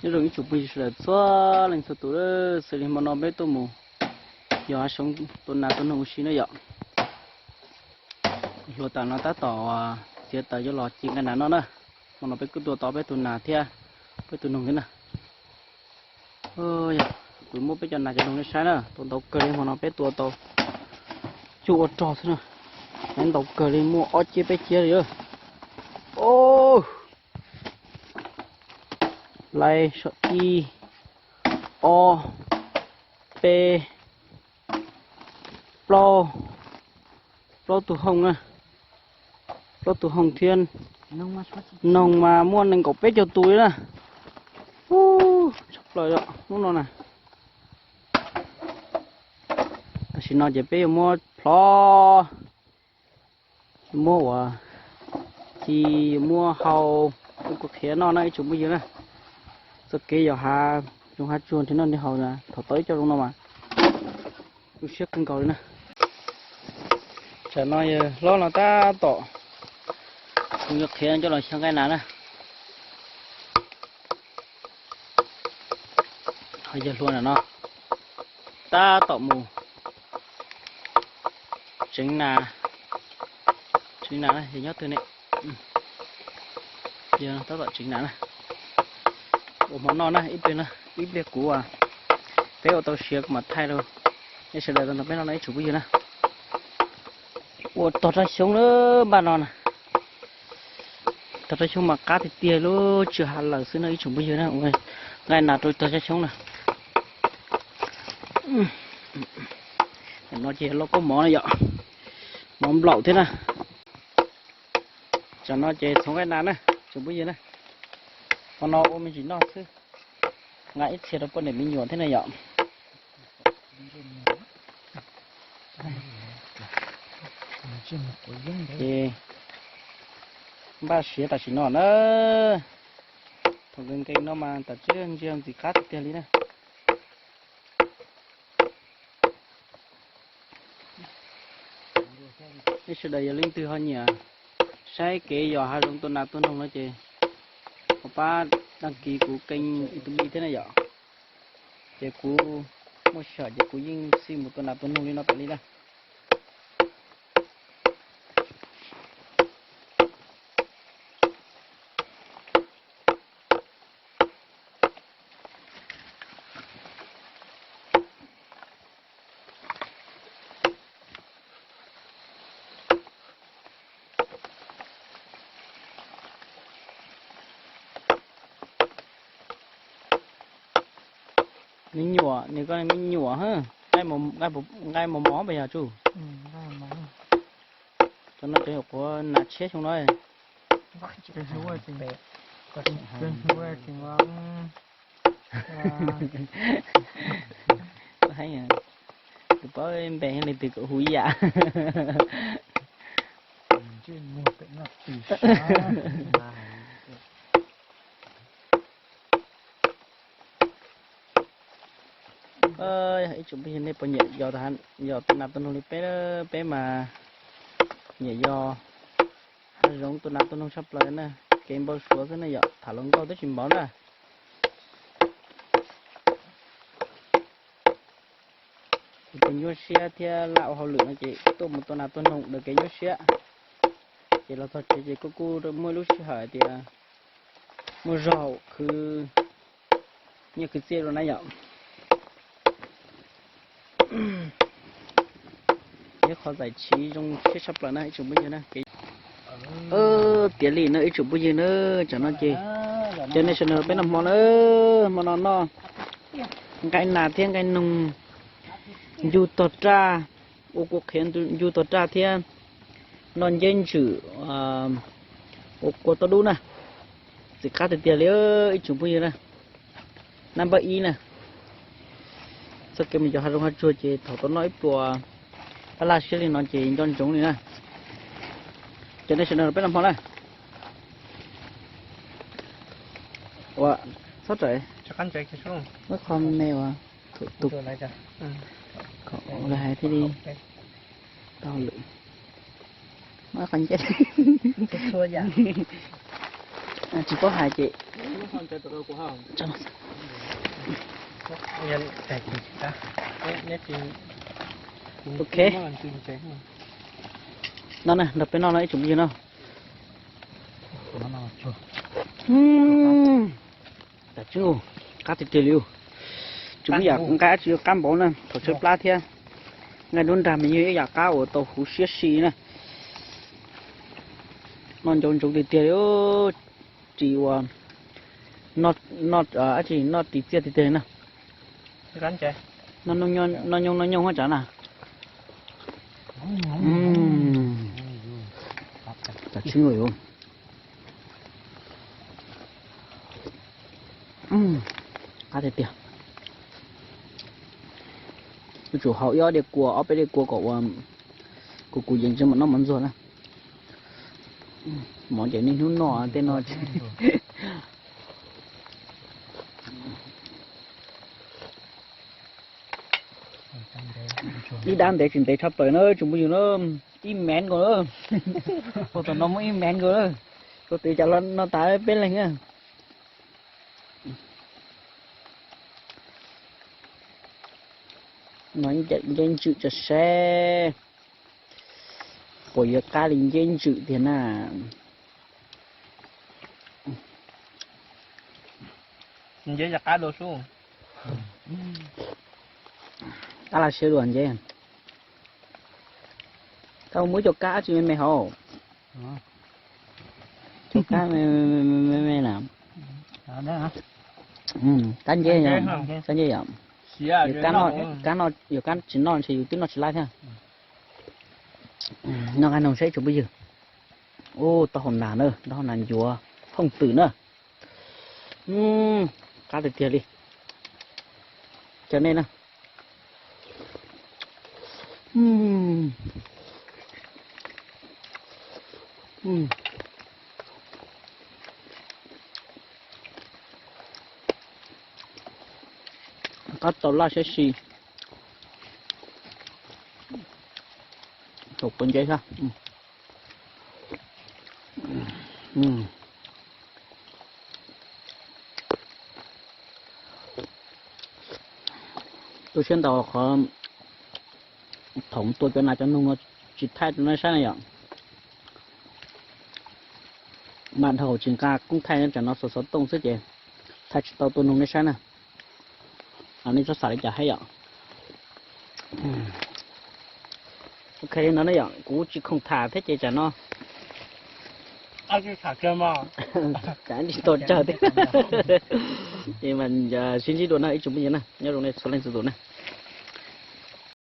Nyob zoo ib tsoom phooj ywg sawv daws txhua leej txhua tus, xws li hmo no peb tuaj mus yos hav zoov tua nas tua noog ua si na yom. Hluas tam no tab tom txiav taws yuav los ci nqaij nas noj na. Hmo no peb kuj tua tau peb tus nas thiab peb tus noog thiab na. Kuv muab peb cov nas cov noog nej saib na, tua ntau kawg li. Hmo no peb tua tau cuaj ua rog xwb na. Ntau kawg li, muaj ob ciab peb ciab li. Laiv, ib, ob, peb, plaub, plaub tug hooj na, plaub tug hooj thiab noog mas muaj nees nkaum peb caug tus li na. Tshaj plaws hnub no na. Tam sim no ces peb yuav muab plhov, muab ua ci, muab hau, ua kua qhiav noj na ib tsoom phooj ywg na. Txoj kev yos hav zoov hav tsuag nrhiav noj nrhiav haus na, thaum tau ib co zoo no mas tu siab kawg nkaus li na. Tsam no yawg hlob no tab tom kuv yuav qhia coj los xyaw nqaij nas na. Ho yawg hluas no tab tom mus tseev nas, tseev nas na, yog nyob twg ne? Yog tab tom tseev nas na. Ua hmo noj na, ib pliag na, ib pliag kuv, peb ua tau siav kuv mam thaij rau nej sawv daws tau nrog peb noj no ib tsoom phooj ywg na. Ua tog rau xyoob na, npaj no na. Tog rau xyoob mas qab tiag tiag li, tsw ha lawm xwb no ib tsoom phooj ywg na. Ua nqaij nas rau tog rau xyoob na. No ces lauj kaub mov na yom, mov nplaum thiab na. Tsam no ces txhoov nqaij nas na tsoom phooj ywg na. Hmo no ua me ntsis noj xwb, nqa ib txhia rau poj niam me nyuam thiab na yom. Ces npaj siav tam sim no na. Thaum nkees nkees no mas tam sim no ntsia ntxim qab tiag tiag li na. Nej sawv daws yog leej twg ho nyiam saib kev yos hav zoov tua nas tua noog no ces ho pab đăng ký kuv kênh YouTube thiab na yom. Ces kuv muaj sij hawm ces kuv yeej xij mus tua nas tua noog li no tas li na. Me nyuam, nws koj me nyuam, nqaij mos mos pas yog tsuj. Cov no cov nyuam qhuav nas tshiab xyoo no. Tus paub npe li twg kom hu ib yam. Ib tsoom phooj ywg nej puas nyiam yos, yos tua nas tua noog li peb? Peb mas nyiam yos hav zoov tua nas tua noog tshaj plaws na. Kev npau suav xwb na yom, tham hluas nkauj twb tsis npaum na. Kuv tus nyuaj siab thiab laj ua hauj lwm no ces tuaj mus tua nas tua noog daws kev nyuaj siab. Ces los txog tsev ces kuj kuj muaj ib lub sij hawm hais tias muaj zog khwv nyiaj khwv txiaj rau na yom. Ib qho txais tshij zoo siab tshaj plaws na ib tsoom phooj ywg na. Tiav li no ib tsoom phooj ywg na, tsam no ces cov nej sawv daws peb noj hmo na, hmo no noj nqaij nas thiab nqaij noog, ncu tog raj, ua kua qhiav ncu tog raj thiab noj nceb ntswm ua kua toj dub na. Ntxim qab tiag tiag li ib tsoom phooj ywg na. Nab npawb ib na. Txoj kev mus yos hav zoov hav tsuag ces thaum tau noj ib pluas pab laj siab li no ces nco ntsoov li na. Cov nej sawv daws peb noj hmo na. Ua txhob rawm, muab qho me ua thaum tus, lawv hais thiaj li tau lawm. Muab qho nceb, Tsis paub hais ces. Ok. No na, nrog peb noj no ib tsoom phooj ywg no. Tam tseeb, qab tiag tiag li. Tsis muaj yam nqaij tsis yuav qab npaum na, thaum tshaib plab thiab. Nqaij nruab nrag mas yog ib yam qab uas tau huv siab si na. Noj ncau ntsoov tiag tiag li. Ris uas noj, noj ris txiaj tiag tiag na. Noj nyooj noj nyooj tsav na. Tam tseeb li. Qab tiag tiag. Yuav tsum haus ib ob diav kua, ob peb diav kua kom ua, kuv kuv yeej tsis mam noj mov ntxuag na. Mov ces niaj hnub noj tej no. Ib dab ntev tsis ntev tshaj plaws na tsoom phooj ywg na. Ib mev nkaus na. Ua tom no muaj ib mev nkaus na. Ua twv cas los no tas peb leeg na. No nceb ntswm tso seb puas yuav qab li nceb ntswm tiag na. Nceb qab dua sub. Qab laj siab dua nceb. Tau muab cov kab tsis me me hauv. Cov kab me me na. Kab nceb, kab nceb yom. Yus kab tsis noj ntshe yus twb noj tsis laib thiab. Noj nqaij noog saib tsoom phooj ywg. Ub, taub hau nas na, taub hau nas ncuav thooj twm na. Qab tiag tiag li. Cov nej na. Qab tau laj siab si. Thaum quav nceb thiab. Tu siab ntau qhov thaum tua cov nas cov noog no tsis thaij rau nej saib na yom. Mam dhau tsis nqa koob thaij, tsam no xov xov tooj xwb ces thaij tsis tau tua noog nej saib na. Nej txhob xav li cas thiab yom. Ok li no ne yom, kuv tsis khoom tham thiab ces tsam no tsam tsis tau tsawg thiab. Es mas sib ntsib dua na ib tsoom phooj ywg na, nyob zoo nej txhua leej txhua tus na.